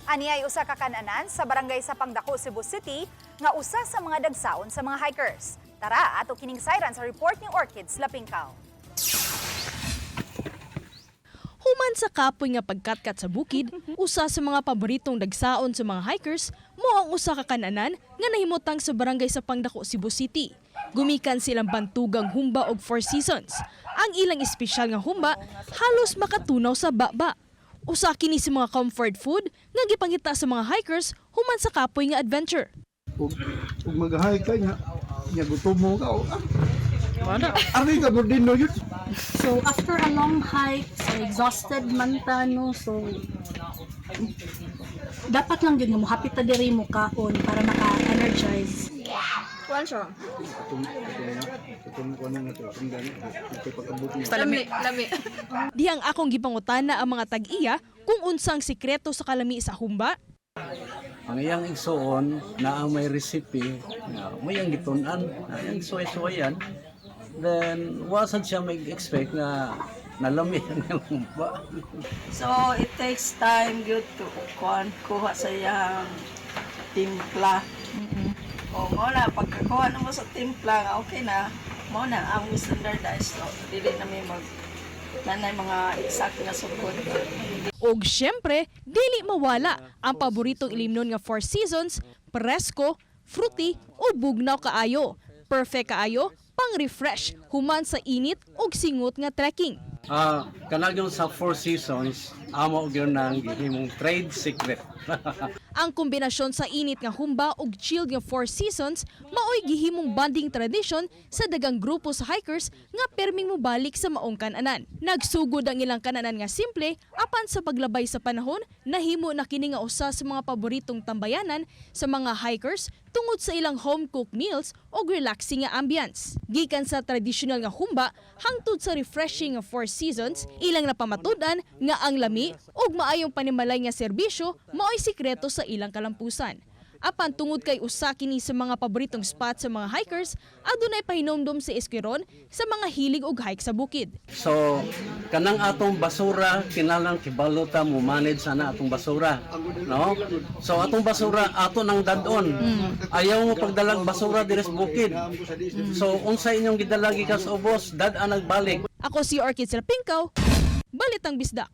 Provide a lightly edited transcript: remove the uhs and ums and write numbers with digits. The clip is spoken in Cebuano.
Ani ay usa ka kananan sa barangay Sapang Dako, Cebu City, nga usa sa mga dagsaon sa mga hikers. Tara, ato kining sayran sa report ni Orchids Lapingkaw. Human sa kapoy nga pagkatkat sa bukid, usa sa mga paboritong dagsaon sa mga hikers mao ang usa ka kananan nga nahimutang sa barangay Sapang Dako, Cebu City. Gumikan silang bantugang humba og Four Seasons. Ang ilang espesyal nga humba halos makatunaw sa baba. Usa kini sa mga comfort food nga gipangita sa mga hikers human sa kapoy nga adventure. Ug mag-hike ka nya, nya gutom mo ka. Oh, ah. Ari ka mo din no yun. So after a long hike, so exhausted man ta, no, so dapat lang gyud nga mohapit ta diri mo kaon para maka-energize. Kuan siya. Atong atong atong kuno na to, atong gani. Ito pag-abot niya. Lami, lami. Dihang akong gipangutana ang mga tag-iya kung unsang sikreto sa kalami sa humba. Ang iyang igsuon na ang may recipe nga may ang gitun-an, na iyang suway-suwayan, then wasad siya may expect nga nalami ang iyang humba. So it takes time gyud to kuan kuha sa iyang timpla. O mo na pagkakuha na mo sa timpla nga okay na, mo na ang standardized. So dili na may mag nanay mga exact nga sugod. Og syempre, dili mawala ang paboritong ilimnon nga Four Seasons, presko, fruity o bugnaw kaayo. Perfect kaayo pang-refresh human sa init og singot nga trekking. Ah, kanang sa Four Seasons, amo gyud nang gihimong trade secret. Ang kombinasyon sa init nga humba ug chilled nga Four Seasons maoy gihimong bonding tradition sa dagang grupo sa hikers nga perming mobalik sa maong kananan. Nagsugod ang ilang kananan nga simple apan sa paglabay sa panahon, nahimo na kini nga usa sa mga paboritong tambayanan sa mga hikers tungod sa ilang home cooked meals ug relaxing nga ambience. Gikan sa tradisyonal nga humba hangtod sa refreshing nga Four Seasons, ilang napamatud-an nga ang lami ug maayong panimalay nga serbisyo maoy sikreto sa ilang kalampusan. Apan tungod kay usa kini sa mga paboritong spot sa mga hikers, adunay pahinomdom si Esquiron sa mga hilig og hike sa bukid. So, kanang atong basura, kinahanglan kibalo ta mo manage ana atong basura, no? So atong basura ato nang dadon. Ayaw mo pagdalag basura diri sa bukid. So unsa inyong gidala gikan sa ubos, dad-an nagbalik. Ako si Orchid Serpingkaw, Balitang Bisdak.